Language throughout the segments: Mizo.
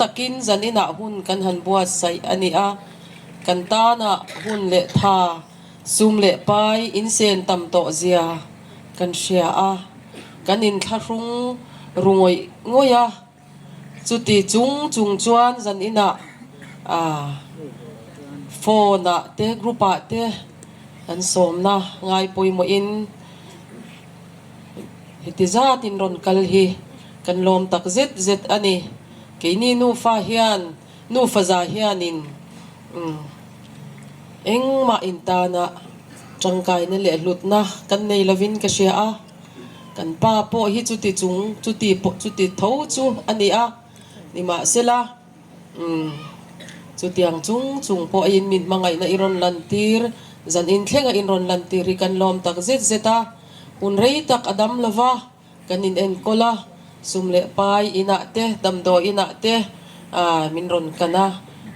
takin zaninah hun kan han buatsaih a ni a, kan tana hun leh tha, sum leh pai insen tam tawh zia kan hria a, kan inthlahrung ru ngawih ngawih a. Chuti chung chung chuan zaninah phone ah te group ah te kan sawmna ngai pawimawhin heti zatin rawn kal hi kan lawm tak zet zet a ni. Keini nufa hian nufa za hianin engmah intana tangkaina leh hlutna kan nei lovin ka hria a. Kan pa pawh hi chuti chung chuti pawh chuti tho chu a ni a, nimahsela umm chutiang chung chung pawhin min hmangaihna i rawn lantir, zan inthlenga in rawn lantir hi kan lawm tak zet zet a, hun rei tak a dam lova kan inenkawl a, sum leh pai inah te damdawi inah te ah min rawn kan a,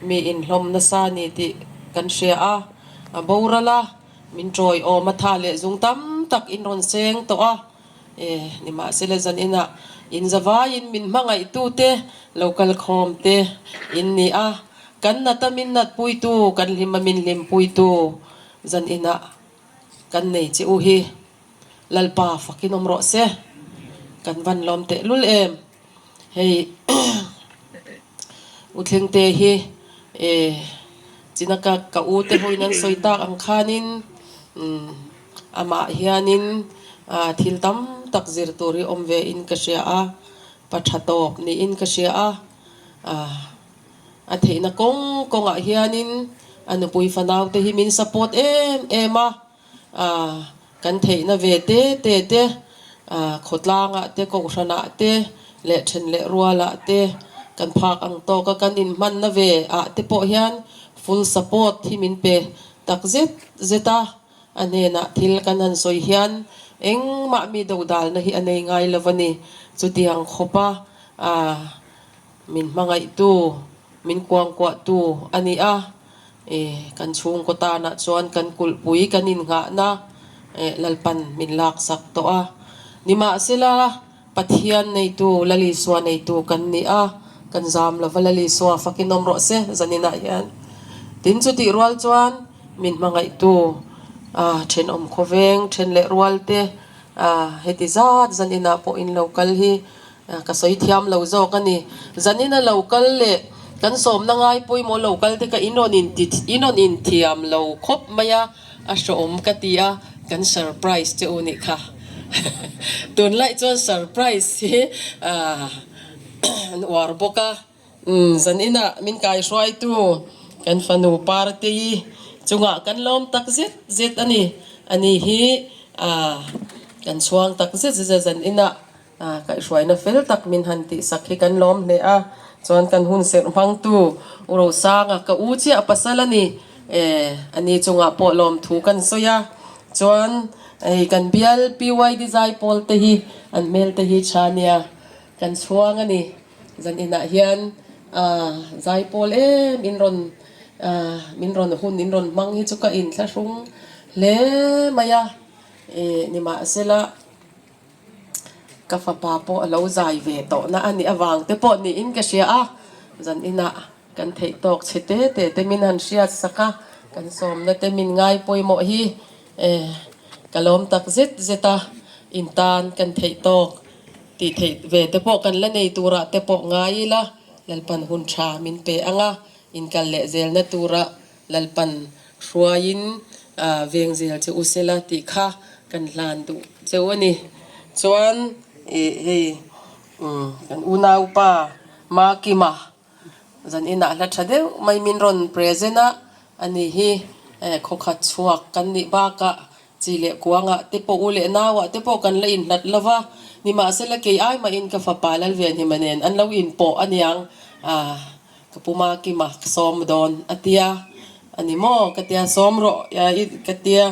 mi inhlawm nasa a ni tih kan hria a, a boral a. Min tawi awm a tha leh zung tam tak in rawn seng tawh a, e, nimahsela zan inah in zavaiin min hmangaihtute lo kal khawm te in ni a, kan nata min natpuitu, kan hlima min hlimpuitu zan inah kan nei che u hi Lalpa fakin awm rawh se, kan van lawm tehlul em. Hei U Thlengte hi e china ka ka u te hoin an sawi tak ang khanin umm amah hianin ah thil tam tak zir tur hi awm ve in ka hria a, pa tha tawp niin ka hria a, ah a theihna kawng kawngah hianin a nupui fanau te hi min support em em a. Kan theihna ve te te te, khawtlangah te, kohhranah te leh then leh rualah te kan phak ang tawk a, kan inhmanna ve ah te pawh hian full support hi min pe tak zet zet a, a hnenah thil kan han sawi hian engmah mi dodalna hi a nei ngai lo a ni. Chutiang khawpa min hmangaihtu, min kuangkuahtu a ni a. E, kan chhungkaw tanah chuan kan kulhpui kan innghahna e Lalpan min laksak tawh a. Nimahsela, Pathian neitu, Lal Isua neitu kan ni a, kan zam lova Lal Isua fakin awm rawh se zaninah hian. Tin chutih rual chuan min hmangaihtu a thenawm khawveng then leh rual te a heti zat zaninah pawh in lo kal hi Ka sawi thiam lo zawk a ni. Zanin a lo kal leh kan sawmna ngai pawimawh lo kal te ka in rawn in rawn inthiam lo khawp mai a, a hrawm ka ti a, kan surprise che u nih kha. Tunlai chuan surprise hi an uar bawk a. Umm, zan inah min kaihruaitu kan fanu Partei chungah kan lawm tak zet zet a ni. Ani hi ah kan chhuang tak zet zet a, zan inah ah kaihhruaina fel tak min han tihsak hi kan lawm hle a. Chuan kan hun serh hmangtu U Rosanga ka u chiah pasal a ni. Eh, ani chungah pawh lawmthu kan sawi a. Chuan hei kan bial PYD zaipawl te hi an hmel te hi tha nia kan chhuang a ni. Zan inah hian zaipawl em in rawn min rawn hun in rawn hmang hi chu ka inthlahrung hle mai a, nimahsela ka fapa pawh a lo zai ve tawhna a nih avang te pawh niin ka hria a, zan inah kan theih tawk chhe te te te min han hriat sak a, kan sawmna te min ngai pawimawh hi ka lawm tak zet zet a, in tan kan theih tawk. Tih theih ve te pawh kan la nei turah te pawh ngai ila, Lalpan hun tha min pe ang a, inkal leh zelna tura Lalpan hruaiin veng zel che u sela tih kha kan hlan duh cheu a ni. Chuan ih hei kan unaupa Makima zan inah hla tha deuh mai min rawn present a, ani hi khawkhat chhuak kan nih bakah Chi leh kuangah te pawh u leh nauah te pawh kan la inhlat lo va, nimahsela kei ai mahin ka fapa Lalvenhima nen an lo inpawh aniang a, ka pu Makima ka sawm dawn a tia, a ni maw ka tia sawm rawh i ka tia,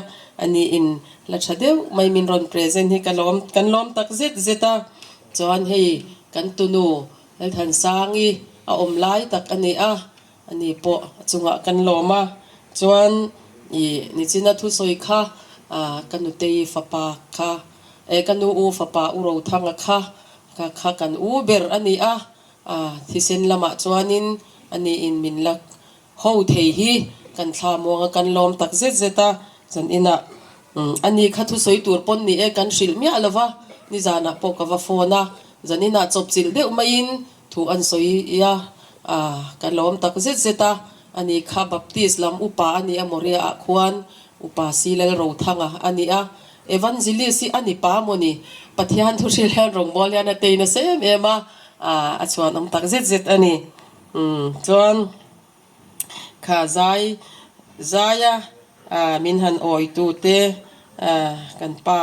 a ni in la tha deuh mai min rawn present hi ka lawm kan lawm tak zet zet a, chuan hei kan tunu Lalthansangi a awm lai tak a ni a. Ani pawh a chungah kan lawm a, chuan ih nichina thusawi kha ah ka nutei fapa kha eh ka nu u fapa u Rothanga kha ka kha kan u ber a ni a, Thisen lamah chuanin aniin min la ho thei hi kan thla muanga kan lawm tak zet zet a, zan inah ani kha thusawi tur pawn ni e kan hrilh miah lo va, nizanah pawh ka va phone a, zan inah chawpchilh deuh maiin thu an sawi a, ka lawm tak zet zet a, ani kha Baptist lam upa a ni a Moria ah khuan upa Silal Rothanga a ni a, Evangelist hi a ni pa maw ni? Pathian thu hrilh hian rawngbâwl hian a tei nasa em em a, a chhuanawm tak zet zet a ni. Umm chuan kha zai zaia min han awitu te kan pa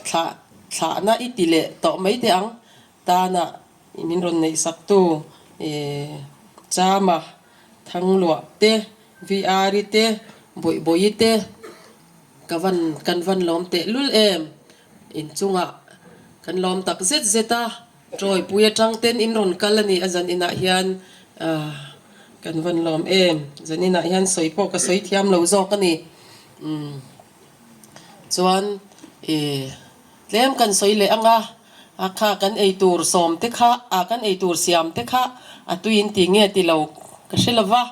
thlah thlahna i ti leh tawh mai teh ang tana min rawn neihsaktu Chama Thangluah te VR-i te Bawihbawihi te Ka van kan van lawm teh lul em? Inchungah kan lawm tak zet zet a, Tawipui atang ten in rawn kal a ni a zan inah hian kan van lawm em? Zan inah hian sawi pawh ka sawi thiam lo zawk a ni. Umm chuan ih tlem kan sawi leh ang a, a kha kan eitur sawm te kha ah kan eitur siam te kha a tui in ti nge ti lo ka hre lo va,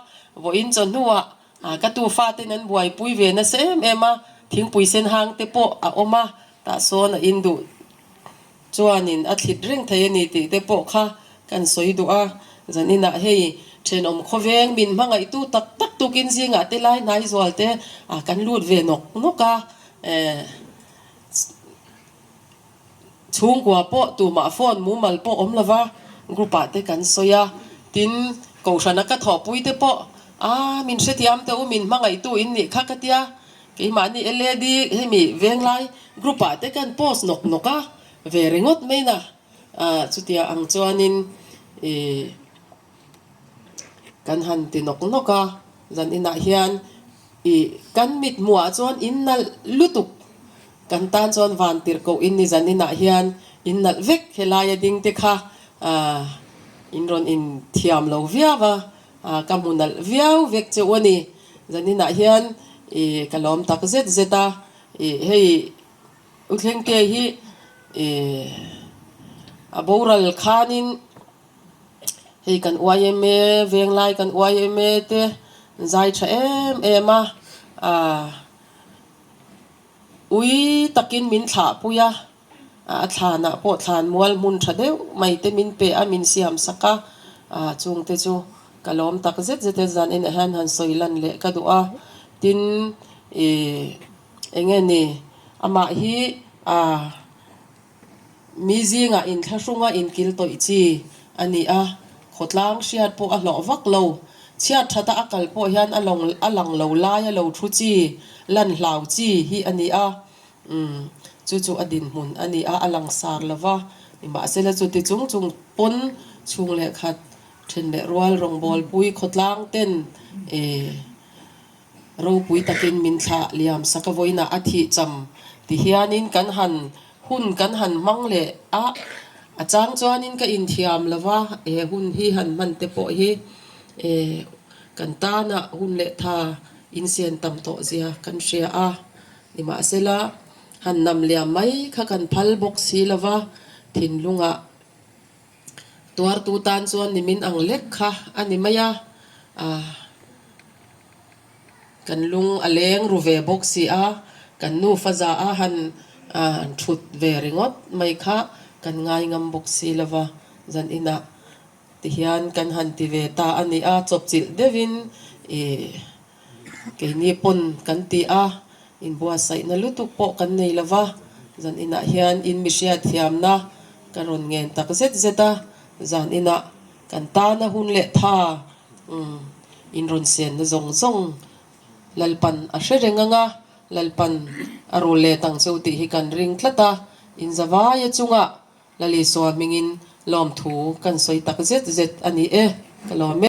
vawiin chawhnuah A ka tu faten an buaipui ve nasa em em a, thingpui sen hang te pawh a awm a, tah sawn a in duh chuanin a thlit reng thei a ni tih te pawh kha kan sawi duh a. Zaninah hei thenawm khawveng min hmangaihtu tak tak tukin zingah te lai hnai zual te a kan lut ve nawk nawk a, eh Chhungkua pawh tumah phone mumal pawh awm lova group ah te kan sawi a, tin kohhrana ka thawhpui te pawh aa min hrethiam teh u min hmangaihtu in nih kha ka tia, keimahni LAD hemi venglai group ah te kan post nawk nawk a ve ringawt mai na, ah chutia ang chuanin ih kan han ti nawk nawk a, zan inah hian ih kan mithmuhah chuan in nalh lutuk. Kan tan chuan van tirhkoh in ni zan inah hian in nalh vek helai a ding te kha in rawn in thiam lo viau a, ka hmu nalh viau vek che u a ni. Zan inah hian ih ka lawm tak zet zet a, ih hei U Thlengte hi ih a boral khanin hei kan yma venglai kan yma te zai tha em em a, ah. Ui takin min thlahpui a, a thlanah pawh thlan mual hmun tha deuh mai te min pe a, min siam sak a, chungte chu ka lawm tak zet zet e, zan enah hian han sawi lan leh ka duh a, tin ih eng nge ni amah hi ah. Mi zingah inthlahrunga inkil tawih chi a ni a, khawtlang hriat pawh a hlawh vak lo. Chhiat thata a kal pawh hian a lawng a lang lo laia lo thu chi, lan hlau chi hi a ni a. Umm, chu chu a dinhmun a ni a, a langsar lo va. Nimahsela chuti chung chung pawn chhung leh khat then leh rual rawngbawlpui khawtlang ten eh Ropui takin min thlah liam sak a vawiinah a thih cham ti hianin kan han hun kan han hmang leh a, a chang chuanin ka inthiam lo va, he hun hi han hman te pawh hi eh kan tana hun leh tha insian tam tawh zia kan hria a, nimahsela han nam liam mai kha kan phal bawk si lo va, thinlungah Tuartu tan chuan nimin ang lek kha a ni mai a, ah kan lung a leng ru ve bawk si a, kan nufa za a han ah thut ve ringawt mai kha kan ngai ngam bawk si lo va, zan inah tihian kan han ti ve ta a ni a, chawpchilh deuhin ih Keini pawn kan ti a, inbuatsaihna lutuk pawh kan nei lo va, zan inah hian in mi hriatthiamna ka rawn ngen tak zet zet a, zan inah kan tana hun leh tha in rawn senna zawng zawng Lalpan a hre reng ang a, Lalpan a rul let ang cheu tih hi kan ring tlat a, in zavaia chungah Lalisua hmingin lawmthu kan sawi tak zet zet a ni e, ka lawm e.